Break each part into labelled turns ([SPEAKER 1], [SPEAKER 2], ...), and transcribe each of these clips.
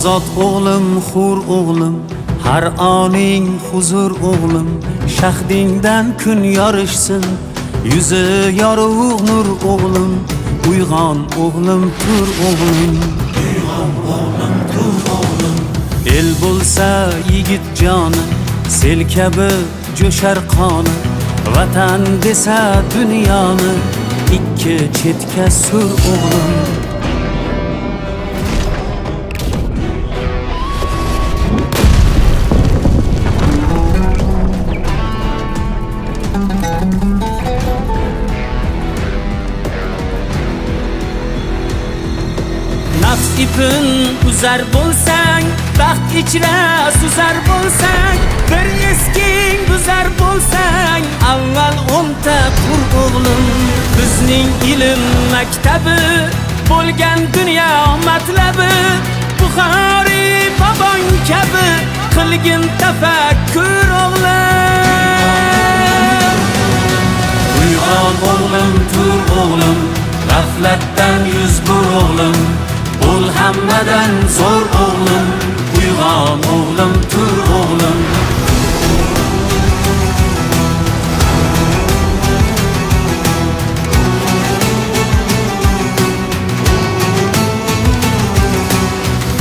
[SPEAKER 1] Ozod o'g'lim, hur o'g'lim, har oning huzur o'g'lim, shahdingdan kun yorishsin, yuzi yorug' nur o'g'lim, uyg'on o'g'lim, tur o'g'lim. Uyg'on o'g'lim, tur o'g'lim. El bo'lsa yigit joni, sel kabi jo'shar qoni, vatan desa dunyoni ikki chetga sur o'g'lim. Nafs ipin uzar bo'lsang, baxt ichra suzar bo'lsang, bir esking buzar bo'lsang, avval o'nta qur o'g'lim. Bizning ilm maktabi bo'lgan dunyo matlabi, Buxoriy bobong kabi qilgin tafakkur o'g'lim. Uyg'on o'g'lim, tur o'g'lim, g'aflatdan yuz bur o'g'lim, bo'l hammadan zo'r o'g'lim, uyg'on o'g'lim, tur o'g'lim.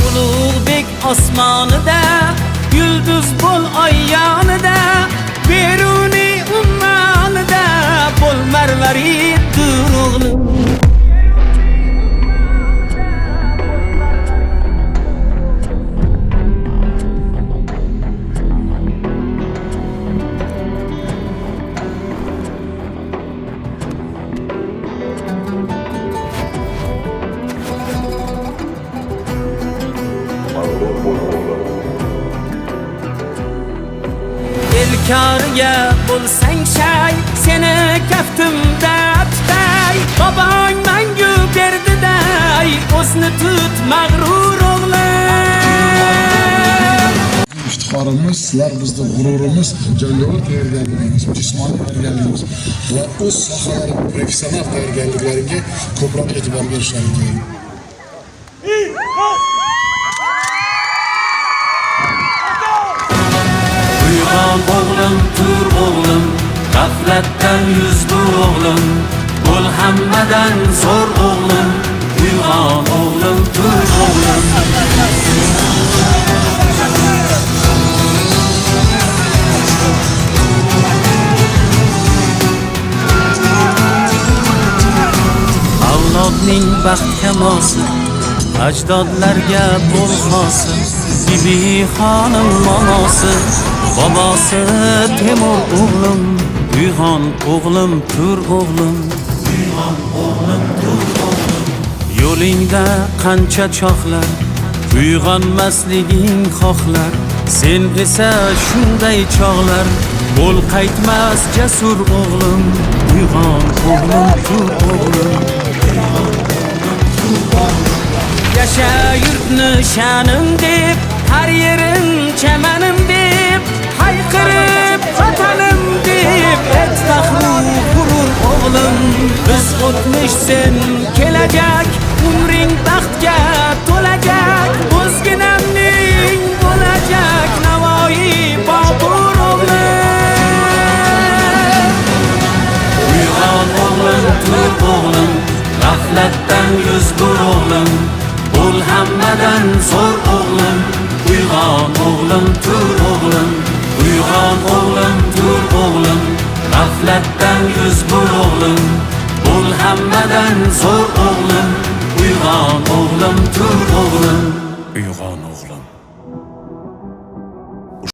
[SPEAKER 1] Ulug'bek osmonida yulduz bo'l oy yonida, Beruniy ummonida bo'l marvarid o'g'lim. Elkoriga bo'lsang shay, seni kaftimda tutay, bobong mangu berdiday, o'zni tut mag'rur o'g'lim.
[SPEAKER 2] Iftixorimiz, sizlar bizni g'ururimiz, jangovar tayyorgarligimiz, jismoniy tayyorgarligimiz va o'z sohalari professional tayyorgarliklariga ko'proq e'tibor berishlari kerak.
[SPEAKER 1] Uyg'on o'g'lim, tur o'g'lim, g'aflatdan yuz bur o'g'lim, bo'l hammadan zo'r o'g'lim, uyg'on o'g'lim, tur o'g'lim. Avlodning baxt kamosi, ajdodlarga bo'l xosi, Bibi xonim momosi, bobosi Temur o'g'lim, uyg'on o'g'lim, tur o'g'lim. Uyg'on o'g'lim, tur o'g'lim. Yo'lingda qancha chohlar, uyg'onmasliging xohlar, sen esa shunday chog'lar, bo'l qaytmas jasur o'g'lim, uyg'on o'g'lim, tur o'g'lim. Yasha yurtni sha'nim deb, har yerim chamanim deb, hayqirib vatanim deb, et faxru g'urur o'g'lim. Biz o'tmish, sen kelajak, umring baxtga to'lajak, o'zginamning bo'lajak Navoiy, Bobur o'g'lim. Uyg'on o'g'lim, tur o'g'lim, g'aflatdan yuz bur o'g'lim, bo'l hammadan zo'r o'g'lim, uyg'on o'g'lim, tur o'g'lim. Uyg'on o'g'lim, tur o'g'lim, g'aflatdan yuz bur o'g'lim, bo'l hammadan zo'r o'g'lim, uyg'on o'g'lim, tur o'g'lim. Uyg'on o'g'lim.